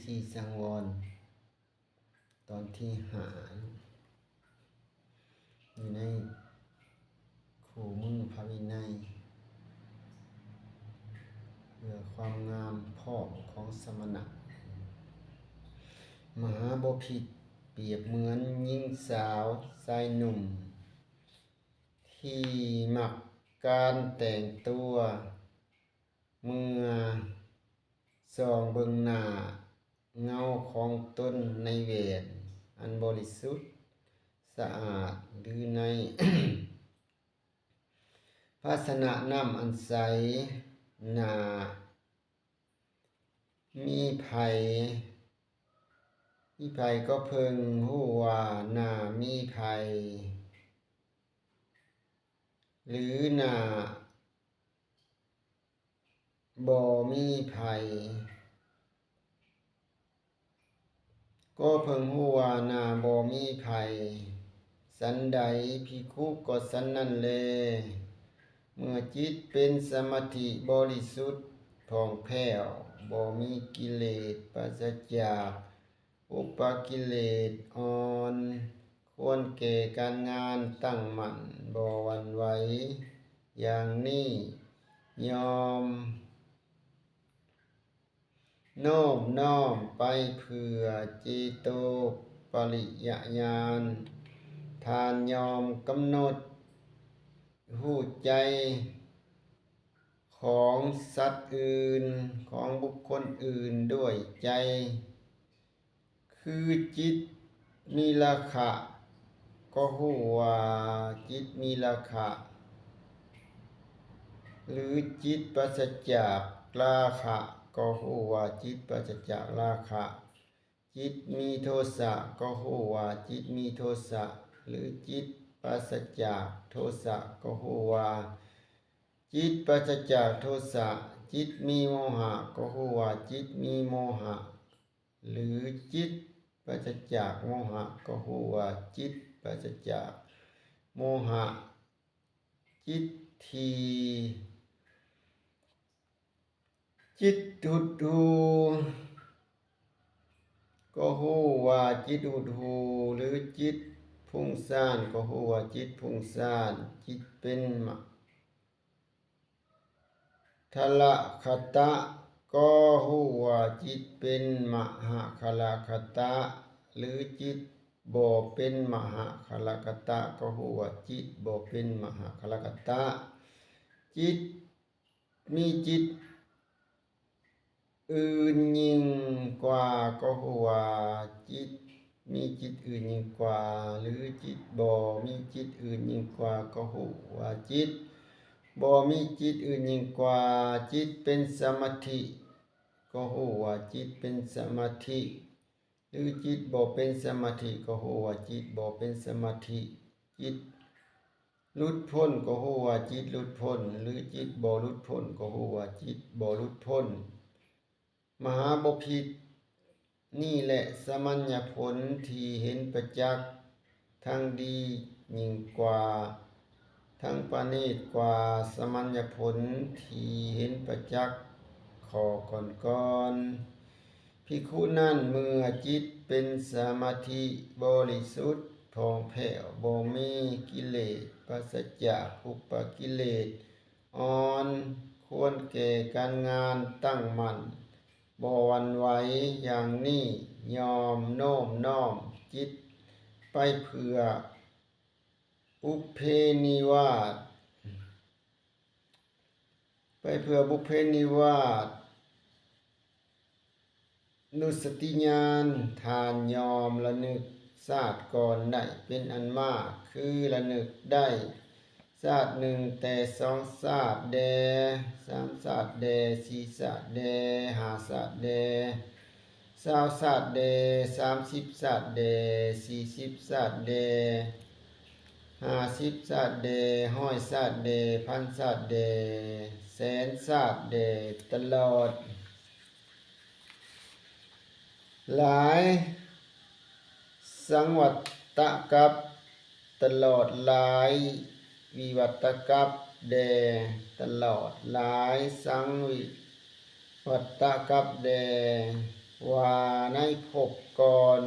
ທີ່ສັງວອນ ຕອນທີຫ້າ ຢູ່ໃນຄູ່ມືພະວິໄນ ເພື່ອຄວາມງາມພ້ອມຂອງສະມະນະ. ມະຫາບໍພິດປຽບເໝືອນຍິງສາວຊາຍໜຸ່ມ ທີ່ມັກການແຕ່ງຕົວ ເມື່ອສ່ອງເບິ່ງໜ້າເງົາຂອງຕົນໃນແຫວນອັນບໍລິສຸດສະອາດ ຫຼື ໃນພາຊະນະນ້ຳອັນໃສ, ໜ້າມີໃຜ, ມີໃຜກໍເພິ່ງຮູ້ວ່າໜ້າມີໃຜ ຫຼື ໜ້າ ບໍ່ມີໃຜ ກໍເພິ່ງຮູ້ວ່າໜ້າບໍ່ມີໃຜ. ສັນໃດ ພິກຂຸກໍສັນນັ້ນແລ. ເມື່ອຈິດເປັນສະມາທິບໍລິສຸດຜ່ອງແຜ້ວ, ບໍ່ມີກິເລດ, ປາສະຈາກ ອຸປະກິເລດອ່ອນ, ຄວນແກ່ການງານ, ຕັ້ງໝັ້ນ, ບໍ່ຫວັ່ນໄຫວ, ຢ່າງນີ້ ຍ່ອມໂນ້ມນ້ອມໄປເພື່ອເຈໂຕປະລິຍະຍານ. ທ່ານຍ່ອມກຳນົດຮູ້ໃຈ ຂອງສັດອື່ນ, ຂອງບຸກຄົນອື່ນດ້ວຍໃຈ, ຄືຈິດມີລາຄະກໍຮູ້ວ່າຈິດມີລາຄະ ຫຼື ຈິດປາສະຈາກລາຄະກໍຮູ້ວ່າຈິດປາສະຈາກລາຄະ. ຈິດມີໂທສະກໍຮູ້ວ່າຈິດມີໂທສະ ຫຼື ຈິດປາສະຈາກໂທສະກໍຮູ້ວ່າຈິດປາສະຈາກໂທສະ. ຈິດມີໂມຫະກໍຮູ້ວ່າຈິດມີໂມຫະ ຫຼື ຈິດປາສະຈາກໂມຫະກໍຮູ້ວ່າຈິດປາສະຈາກໂມຫະ. ຈິດທີ່ ຈິດຫົດຫູກໍຮູ້ວ່າຈິດຫົດຫູ ຫຼື ຈິດຟຸ້ງຊານກໍຮູ້ວ່າຈິດຟຸ້ງຊານ. ຈິດເປັນມະທະລະຄະຕະກໍຮູ້ວ່າຈິດເປັນມະຫະຄະລະຄະຕະ ຫຼື ຈິດບໍ່ເປັນມະຫະຄະລະຄະຕະກໍຮູ້ວ່າຈິດບໍ່ເປັນມະຫະຄະລະຄະຕະ. ຈິດ ມີຈິດອື່ນຍິ່ງກວ່າກໍຮູ້ວ່າຈິດມີຈິດອື່ນຍິ່ງກວ່າ ຫຼື ຈິດບໍ່ມີຈິດອື່ນຍິ່ງກວ່າກໍຮູ້ວ່າຈິດບໍ່ມີຈິດອື່ນຍິ່ງກວ່າ. ຈິດເປັນສະມາທິກໍຮູ້ວ່າຈິດເປັນສະມາທິ ຫຼື ຈິດບໍ່ເປັນສະມາທິກໍຮູ້ວ່າຈິດບໍ່ເປັນສະມາທິ. ຈິດ ຫຼຸດພົ້ນກໍຮູ້ວ່າຈິດຫຼຸດພົ້ນ ຫຼື ຈິດບໍ່ຫຼຸດພົ້ນກໍຮູ້ວ່າຈິດບໍ່ຫຼຸດພົ້ນ. ມະຫາບໍພິດ ນີ້ແຫຼະສະມັນຍະຜົນທີ່ເຫັນປະຈັກ ທັງດີຍິ່ງກວ່າ ທັງປະນີດກວ່າສະມັນຍະຜົນທີ່ເຫັນປະຈັກຂໍ້ກ່ອນໆ. ພິກຂຸນັ້ນ ເມື່ອຈິດເປັນສະມາທິບໍລິສຸດຜ່ອງແຜ້ວ ບໍ່ມີກິເລດ ປາສະຈາກອຸປະກິເລດອ່ອນ ຄວນແກ່ການງານ ຕັ້ງໝັ້ນ ບໍ່ຫວັ່ນໄຫວ ຢ່າງນີ້ ຍ່ອມໂນ້ມນ້ອມຈິດໄປເພື່ອບຸບເພນິວາດ ໄປເພື່ອບຸບເພນິວາດ ນຸສະຕິຍານ. ທ່ານຍ່ອມລະນຶກຊາດກ່ອນໄດ້ເປັນອັນມາກ ຄືລະນຶກໄດ້ຊາດໜຶ່ງແຕ່ສອງຊາດແດ່ ສາມຊາດແດ່ ສີ່ຊາດແດ່ ຫ້າຊາດແດ່ ຊາວຊາດແດ່ ສາມສິບຊາດແດ່ ສີ່ສິບຊາດແດ່ ຫ້າສິບຊາດແດ່ ຮ້ອຍຊາດແດ່ ພັນຊາດແດ່ ແສນຊາດແດ່ ຕະຫຼອດຫຼາຍສັງວັດຕະກັບ ຕະຫຼອດຫຼາຍວິວັດຕະກັບແດ່ ຕະຫຼອດຫຼາຍສັງວິວັດຕະກັບແດ່ ວ່າໃນພົບກ່ອນ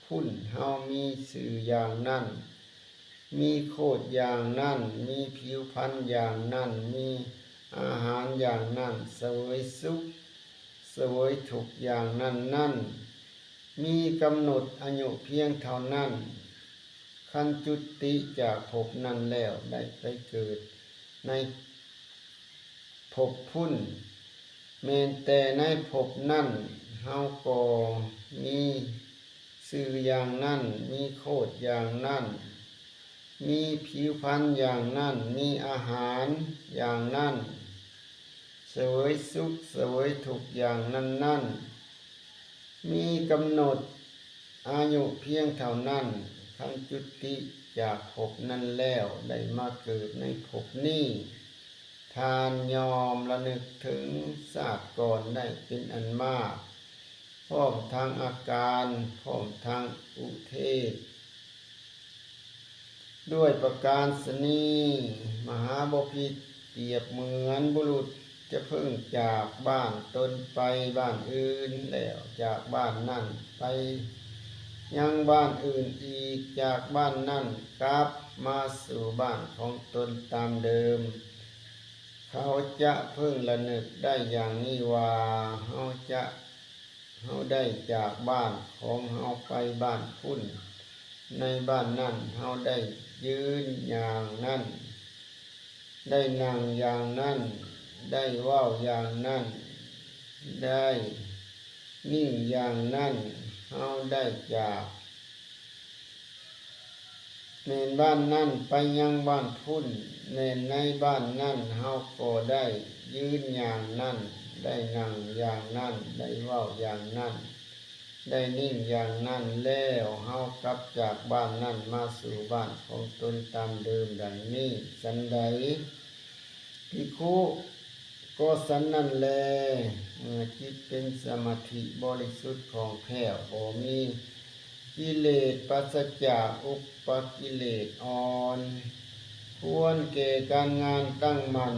ພຸ້ນເຮົາມີຊື່ຢ່າງນັ້ນ, ມີໂຄດຢ່າງນັ້ນ, ມີຜິວພັນຢ່າງນັ້ນ, ມີອາຫານຢ່າງນັ້ນ, ສະເຫວີຍສຸກ ສະເຫວີຍທຸກຢ່າງນັ້ນໆ, ມີກຳນົດອາຍຸພຽງເທົ່ານັ້ນ, ຄັນຈຸຕິຈາກພົບນັ້ນແລ້ວໄດ້ໄປເກີດໃນພົບພຸ້ນ, ແມ່ນແຕ່ໃນພົບນັ້ນເຮົາກໍມີຊື່ຢ່າງນັ້ນ, ມີໂຄດຢ່າງນັ້ນ, ມີຜິວພັນຢ່າງນັ້ນ, ມີອາຫານຢ່າງນັ້ນ, ສະເຫວີຍສຸກ ສະເຫວີຍທຸກຢ່າງນັ້ນໆ, ມີກຳນົດອາຍຸພຽງເທົ່ານັ້ນ, ຄັນຈຸຕິຈາກພົບນັ້ນແລ້ວໄດ້ມາເກີດໃນພົບນີ້, ທ່ານຍ່ອມລະນຶກເຖິງຊາດກ່ອນໄດ້ເປັນອັນມາກ, ພ້ອມທັງອາການ, ພ້ອມທັງອຸເທດ. ດ້ວຍປະການສະນີ້, ມະຫາບໍພິດ ປຽບເໝືອນບຸລຸດຈະເພິ່ງຈາກບ້ານຕົນໄປບ້ານອື່ນ, ແລ້ວຈາກບ້ານນັ້ນໄປຍັງບ້ານອື່ນອີກ, ຈາກບ້ານນັ້ນກັບມາສູ່ບ້ານຂອງຕົນຕາມເດີມ. ເຂົາຈະເພິ່ງລະນຶກໄດ້ຢ່າງນີ້ວ່າ, ເຮົາຈະ ເຮົາໄດ້ຈາກບ້ານຂອງເຮົາໄປບ້ານພຸ້ນ, ໃນບ້ານນັ້ນເຮົາໄດ້ຢືນຢ່າງນັ້ນ, ໄດ້ນັ່ງຢ່າງນັ້ນ, ໄດ້ເວົ້າຢ່າງນັ້ນ, ໄດ້ນິ່ງຢ່າງນັ້ນ, ເຮົາໄດ້ຈາກ ແມ່ນບ້ານນັ້ນໄປຍັງບ້ານພຸ້ນ, ແມ່ນໃນບ້ານນັ້ນເຮົາກໍໄດ້ຢືນຢ່າງນັ້ນ, ໄດ້ນັ່ງຢ່າງນັ້ນ, ໄດ້ເວົ້າຢ່າງນັ້ນ, ໄດ້ນິ່ງຢ່າງນັ້ນ, ແລ້ວເຮົາກັບຈາກບ້ານນັ້ນມາສູ່ບ້ານຂອງຕົນຕາມເດີມດັ່ງນີ້. ສັນໃດ ພິກຂຸ ກໍສັນນັ້ນແລ, ເມື່ອຈິດເປັນສະມາທິບໍລິສຸດຜ່ອງແຜ້ວ, ບໍ່ມີກິເລດ, ປາສະຈາກອຸປະກິເລດອ່ອນ, ຄວນແກ່ການງານຕັ້ງໝັ້ນ,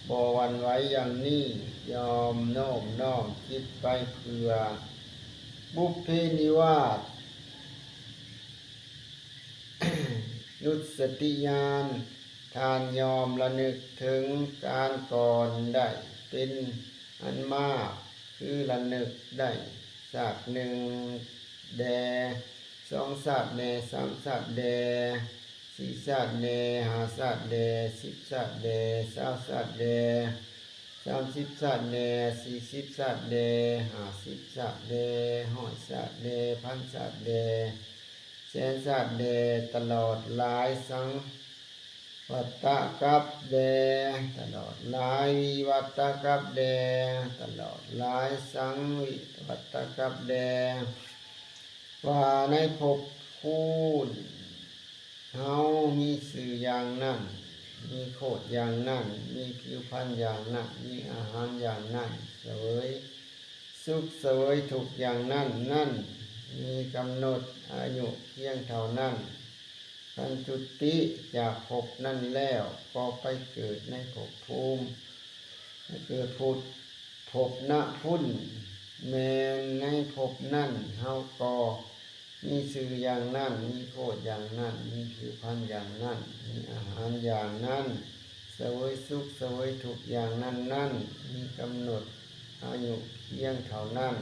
ບໍ່ຫວັ່ນໄຫວຢ່າງນີ້, ຍ່ອມໂນ້ມນ້ອມຈິດໄປເພື່ອບຸບເພນິວາດ ນຸດສະຕິຍານ, ທ່ານຍ່ອມລະນຶກເຖິງການກ່ອນໄດ້ເປັນອັນມາກ, ຄືລະນຶກໄດ້ຊາດໜຶ່ງແດ່, ສອງຊາດແດ່, ສາມຊາດແດ່, ສີ່ຊາດແດ່, ຫ້າຊາດແດ່, ສິບຊາດແດ່, ຊາວຊາດແດ່, ສາມສິບຊາດແດ່, ສີ່ສິບຊາດແດ່, ຫ້າສິບຊາດແດ່, ຮ້ອຍຊາດແດ່, ພັນຊາດແດ່, ແສນຊາດແດ່, ຕະຫຼອດຫຼາຍສັງວັດຕະກັບແດ່, ຕະຫຼອດຫຼາຍວິວັດຕະກັບແດ່, ຕະຫຼອດຫຼາຍສັງວິວັດຕະກັບແດ່, ວ່າໃນພົບພູນເຮົາມີຊື່ຢ່າງນັ້ນ, ມີໂຄດຢ່າງນັ້ນ, ມີຜິວພັນຢ່າງນັ້ນ, ມີອາຫານຢ່າງນັ້ນ, ສະເຫວີຍ ສຸກສະເຫວີຍທຸກຢ່າງນັ້ນນັ້ນ, ມີກຳນົດອາຍຸພຽງເທົ່ານັ້ນ, ຄັນຈຸຕິຈາກພົບນັ້ນແລ້ວ ກໍໄປເກີດໃນພົບພູມ, ໄປເກີດພົບນະພຸ້ນ, ແມ່ນໃນພົບນັ້ນເຮົາກໍມີຊື່ຢ່າງນັ້ນ, ມີໂຄດຢ່າງນັ້ນ, ມີຜິວພັນຢ່າງນັ້ນ, ມີອາຫານຢ່າງນັ້ນ, ສະເຫວີຍສຸກສະເຫວີຍທຸກຢ່າງນັ້ນນັ້ນ, ມີກຳນົດ ອາຍຸພຽງເທົ່ານັ້ນ.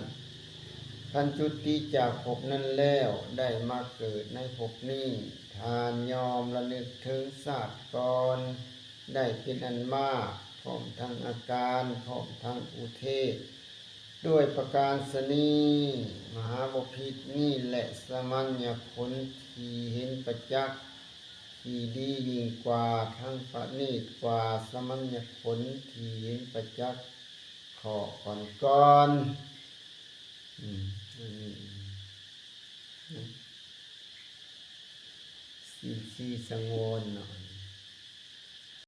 ຄັນຈຸຕິຈາກພົບນັ້ນແລ້ວ ໄດ້ມາເກີດໃນພົບນີ້, ທ່ານຍ່ອມລະນຶກເຖິງຊາດກ່ອນໄດ້ເປັນອັນມາກ, ພ້ອມທັງອາການ, ພ້ອມທັງອຸເທດ. ດ້ວຍປະການສະນີ້, ມະຫາບໍພິດ, ນີ້ແຫຼະສະມັນຍະຜົນທີ່ເຫັນປະຈັກ, ທີ່ດີຍິ່ງກວ່າ, ທັງປະນີດກວ່າສະມັນຍະຜົນທີ່ເຫັນປະຈັກ ຂໍ້ກ່ອນໆ. ອືມ ອັນນີ້ ສິນສີ່ສັງວອນເນາະ.